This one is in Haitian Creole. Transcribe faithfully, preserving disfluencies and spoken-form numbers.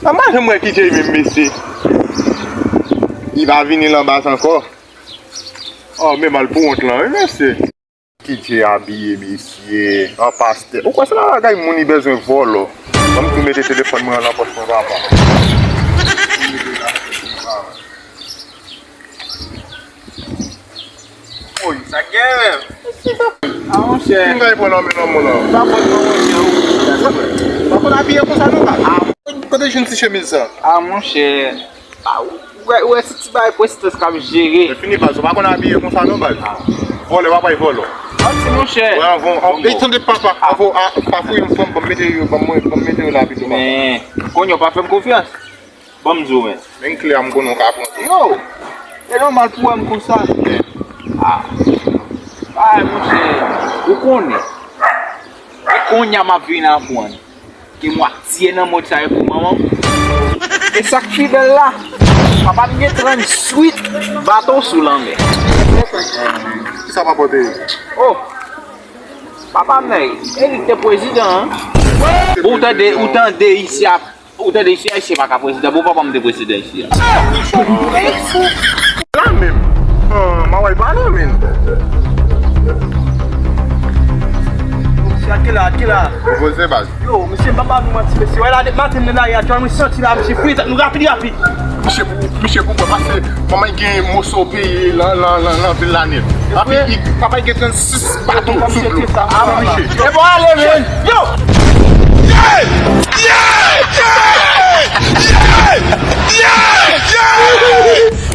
An pa janm wè K J menm, mesye. Li pa vini lan baz ankò. Oh, men mal pou wont lan, wi, mesye. K J abiye, mesye, an pastè. Ou kwè se pa bagay moun li bezwen vòlò? Ban m tou mete telefòn mwen an nan pòch mwen, papa. Woy, sa k gen menm? A, monchè. M gade pran nan men nan moun nan. Pa konn non, monchè, ou. Pa konn abiye konsa non, pa. A, kote jwenn ti chemiz sa? A, monchè. A, ou, ou wè, ou wè se ti bagay prestans k ap jere. Men fini baz, ou pa konn abiye konsa non, baz. Vòlè, w ap bay vòlè. Manti, monchè. Wè, anvan, anvan, e tande papa, anvan, a, pa fouye m fanm, ban m mete yo, ban m, ban m mete yo la pito, papa. Men, kounye a w pa fè m konfyans. Ban m di w, men. Men klè a, m konnen w ka pran tou. Yo! E nòmal pou wè m konsa. A. Ay, monchè, ou konnen. E kounye a m ap vin aprann ke mwatye nan mond sa yo pou manman m. E sa k pi bèl la, papa m gen trann swit bato sou lanmè. Kisa papa w te ye? Oh! Papa m, e li k te prezidan, an. Ou tande, ou tande isi a, ou tande isi a, isi pa ka prezidan. Bon, papa m te prezidan isi a. La menm. Ah, ma wè pa la menm. Misye, kila, kila. Poze baz. Yo, mesye, m pa ba nou manti, mesye. Wè la, depi maten m nan lari a, mwen santi la, misye, fri tèt nou rapid, rapid. Misye pou, misye pou mwen pase, manman gen moso peyi lan, lan, lan, lan vil la nèt. Api, papa gen trannsis baton sou dlo. A, misye. E bon, ale, men. Yo! Yeah! Yeah! Yeah! Yeah! Yeah! Yeah!